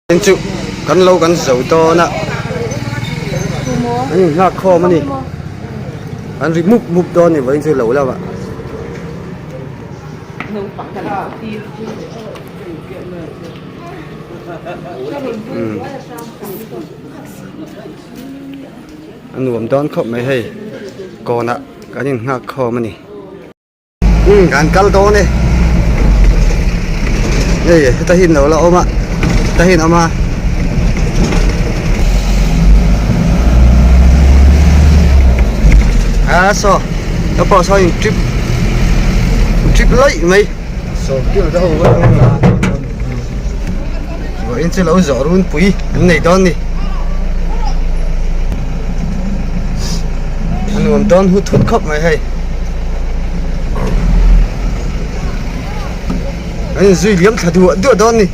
Heng chu kan lo kan zo dawn a an in nghak khawm a ni an ri mup mup dawn a ni vawiin chu lo lamah. A nuam dawn khawp mai hei kawnah kan in nghak khawm a ni. Umm kan kal dawn e hei heta hi an lo la awm a heta hi an awm a. A saw ka pawh saw in trip trip laih mai vawiin chu lo zawh runpui an nei dawn a ni a nuam dawn hut hut khawp mai hei. An inzui liam thla duah duah dawn a ni.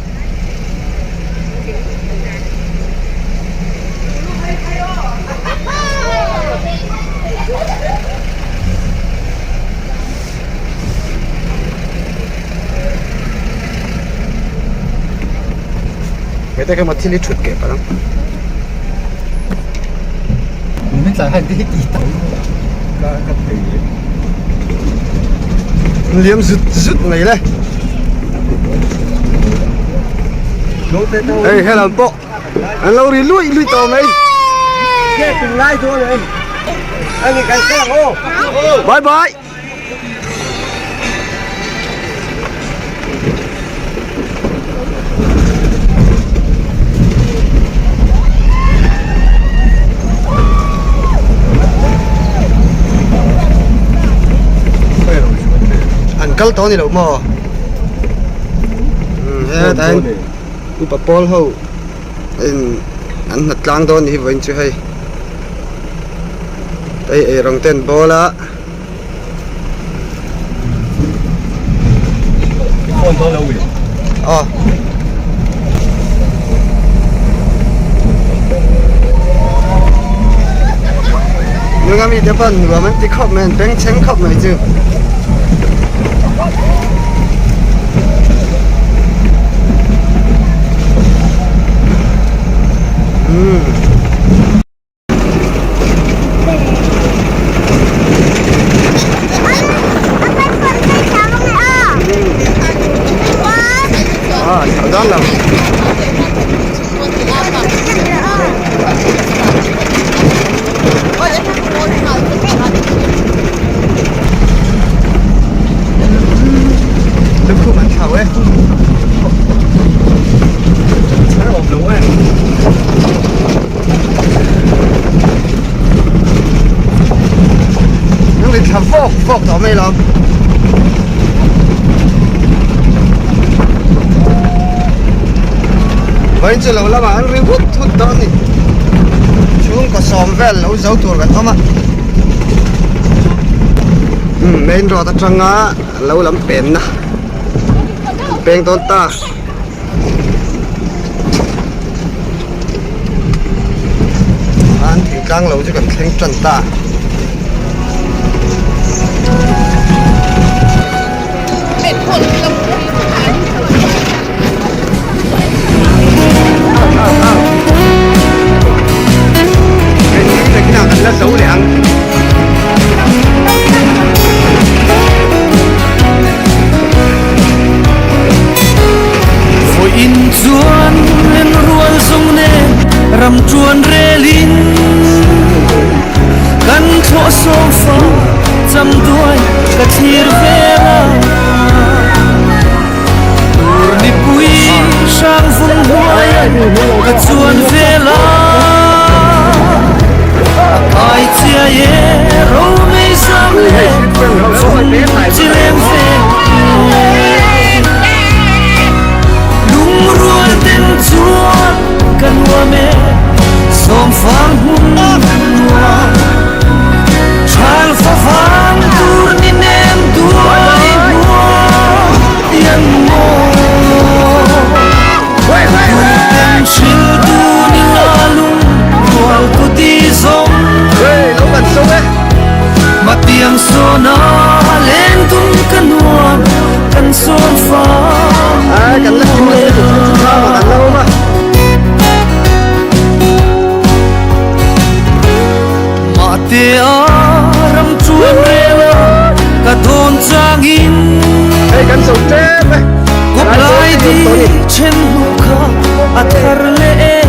Heta kha maw thil hi thut keh palh ang. Liam zut zut mai le. Hei helam pawh an lo ri luih luih tawh mai. Bye bye. An kal tawh a ni lo maw? Umm hetah hian upa pawl ho in an hnat tlang dawn ni hi vawiin chu hei hei eirawng te an bawl a. Aw. Nunga mite pawh nuam an ti khawp mai an bengchheng khawp mai chu. Umm. Lukhum an thlau e. Nang in thla vawk vawk tawh mai lo. Vawiin chu lo lamah an ri hut hut dawn a ni. Chhungkaw sawm vel lo zo tur kan awm a. Umm main road atanga lo lam penna peng dawn ta. An thingtlang lo chu kan thleng tan ta. Kan la zo leh ang. Vawiin chuan lenrual zawng nen ram ṭuan relin kan thlawh sofa cham duai ka thlir vel a. Tur nipui hrang vung hnuaia ka chuan vel a. A kai chiai e romei zam leh chung chi leng ve. Lungrual ten chuan ka nuam e sawmfang hmun nuam. Thal favang tur ni nem duai hnuai an maw. Duhten hril dun. te a ram chuan rel a ka dawn changin Hei kan zo tep e. Kup lai di then hnu kha a thar leh e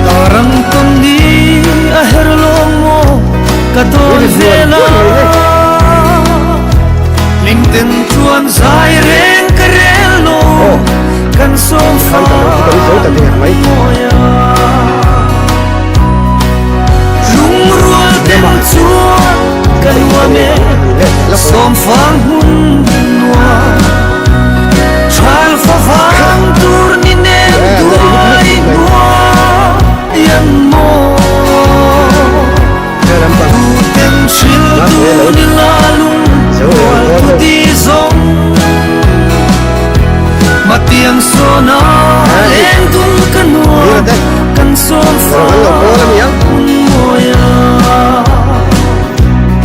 Darang tawn ni a her lawng maw ka dawn vel a Hlim ten chuan zai reng ka rel lo kan sawm fa mawi a Lungrual ten chuan ka nuam e sawm fang hun nuam Thal fa vang tur ni nen duai nuai an maw Tu ten hril tu ni la lung rual tu ti zawng Mà tiếng saw na leng dun ka nuam kan sawm fa mawi a.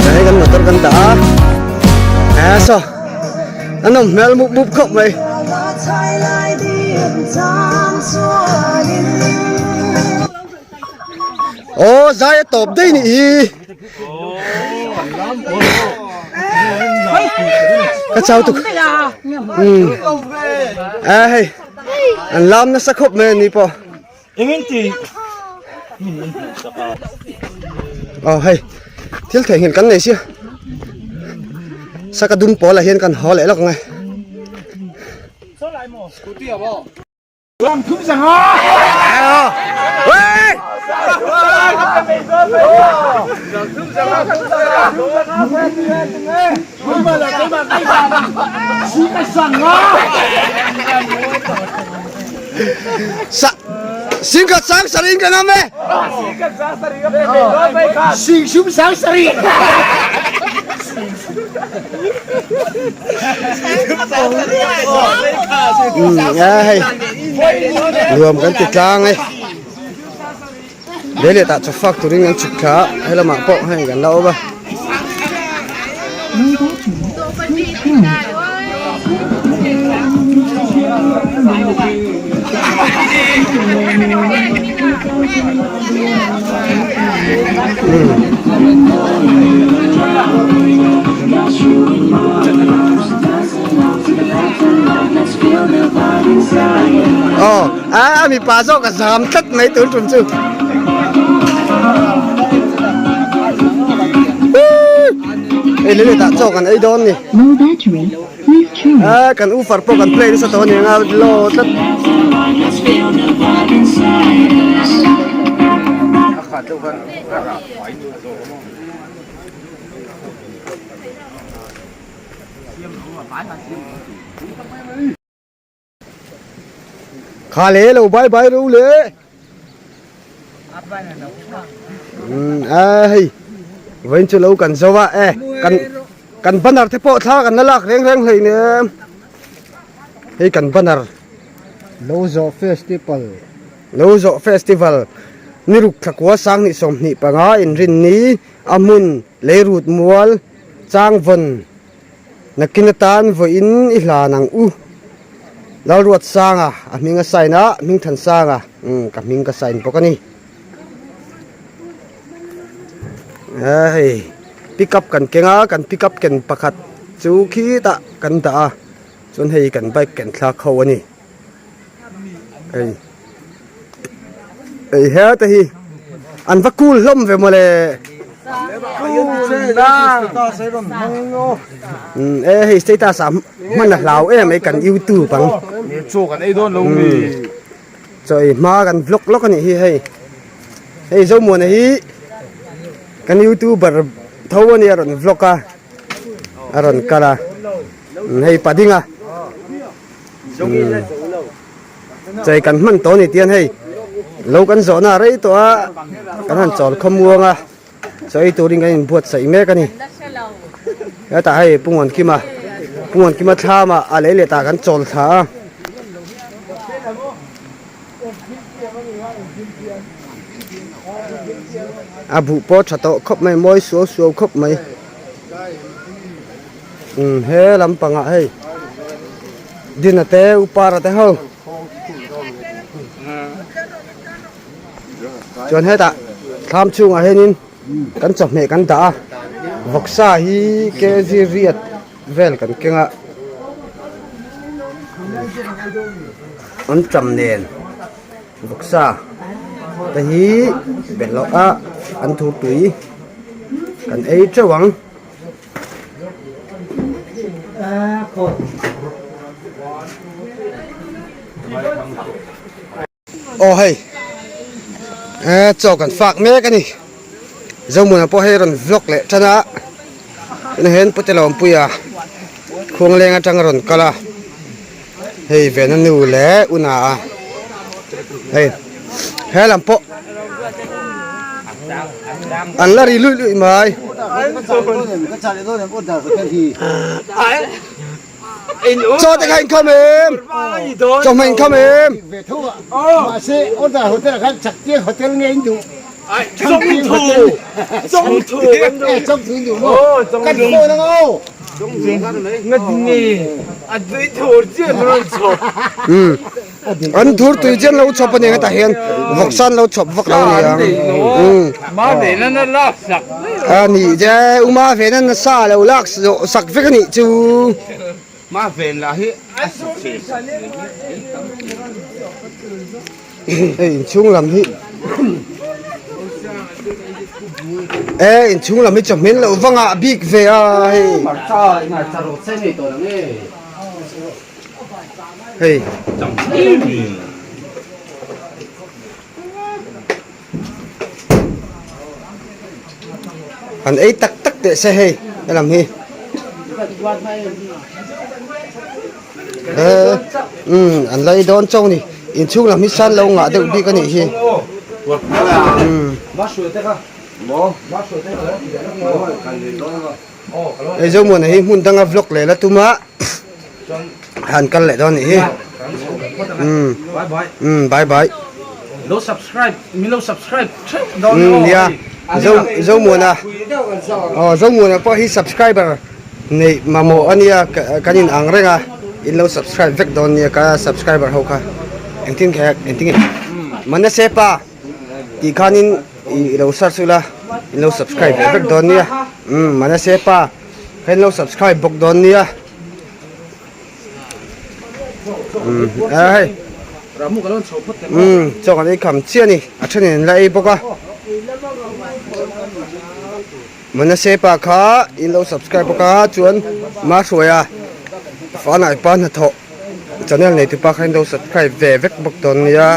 Hei kan motor kan dah a a saw a nawm hmel mup mup khawp mai. Aw zai a tawp daih nih hi. Ka chau tuk. Um. A hei an lam nasa khawp mai ani pawh. Aw hei thil theihnghilh kan nei sia. Saka dum pawl ah hian kan haw leh lawk ang e. Singkhat sang sarih in kan am e. Sing sang sarih. Hei nuam kan ti tlang e lei leh tah chaw fak turin kan chhuk thla a he lamah pawh hei kan la awm a. Aw a mipa zawk a zam tlat mai tun tum chu hei lei leh tah chaw kan ei dawn ni a kan ufar pawh kan play nasa tawh a ni ang a law tlat. Kha le lo bye bye ro le. A hei vawiin chu lo kan zo a e kan kan banner te pawh thla kan la lak reng reng hlei nen hei kan banner Lo zawh festival. Lo zawh festival ni ruk thlakua sanghnih 25 inrinni a hmun leirut mual changvawn Nakin atan vawiin i hlan ang u. Lalruat Sanga a hming a sign a, Hmingthan Sanga umm ka hming ka sign bawk a ni. Hei pick up kan keng a, kan pick up ken pakhat chu khitah kan dah a, chuan hei kan bike ken thlak ho a ni. Hei hei hete hi an va cool hlawm ve mawle. E hei status ah hman a hlau em ai kan youtube ang. Chaw kan ei dawn lo mi. Chaw ei hma kan vlog lawk a nih hi hei. Hei Zomuana hi kan youtuber tho a nia rawn vlog a a rawn kal a hei padinga. Chei kan hman tawh a ni tian hei lo kan zawhna a rei tawh a kan han chawl khawmuang a chaw ei turin kan inbuatsaih mek a ni hetah hei Pu Ngawn-Kima Pu Ngawn-Kima thlam ah a lei leh tah kan chawl thla a. A buh pawh tha tawh khawp mai mawi suau suau khawp mai. Umm he lampangah hei Dina te Upara te ho chuan hetah Thlam chhungah hianin kan chawhmeh kan dah a, vawksa hi kg riat vel kan keng a, an ṭam nen vawksa te hi belh a an thur tui kan ei ṭeuh ang. Aw hei eh chaw kan fak mek a ni Zomuna pawh hei rawn vlog leh tan a tunah hian Pute Lawmpuia Khuangleng atang a rawn kal a hei Vena nu leh Una a hei he lam pawh an la ri luih luih mai. Chaw te kha inkhawm em? Chawhmeh inkhawm em? Mahse order hotel ah khan Chaktiang hotel nge in duh? Changtiang hotel. Chawngthu kan duh. Chawngthu in duh maw? Kan phone ang aw. Ngatni a tui thur chian rawn chhawp. An thur tui chian lo chhawp a ni ang hetah hian vawksa an lo chhawp vak lo a ni ang. Ma ve nan a lak sak. A ni che u ma ve nan a sa lo lak sak vek a nih chu. Ma ven lah hi a sak ve sak ve Hei inchhung lam hi e inchhung lam hi chawhmel loh vangah bik ve a hei. Hei. An ei tak tak teh se hei helam hi. Eh, um, an la ei dawn chauh ni. Inchhung lam hi san lo ngah deuh bik a nih hi. Um. Hei Zomuana hi hmun danga vlog leh la tum a han kal leh dawn nih hi umm umm bye bye lo subscribe min lo subscribe theuh dawn aw nia Zo Zomuana aw Zomuana pawh hi subscriber neih mamawh a nia kan in ang reng a in lo subscribe vek dawn nia ka subscriber ho kha engtin nge engtin nge Manase pa Tih khanin i lo search ula in lo subscribe ve vek dawn nia umm Manase pa kha in lo subscribe bawk dawn nia umm a hei umm chaw kan ei kham chiah a ni a thenin an la ei bawk a Manase pa kha in lo subscribe bawk a chuan Mahruaia Fanai pa hnathawh channel nei tupa kha in lo subscribe ve vek bawk dawn nia.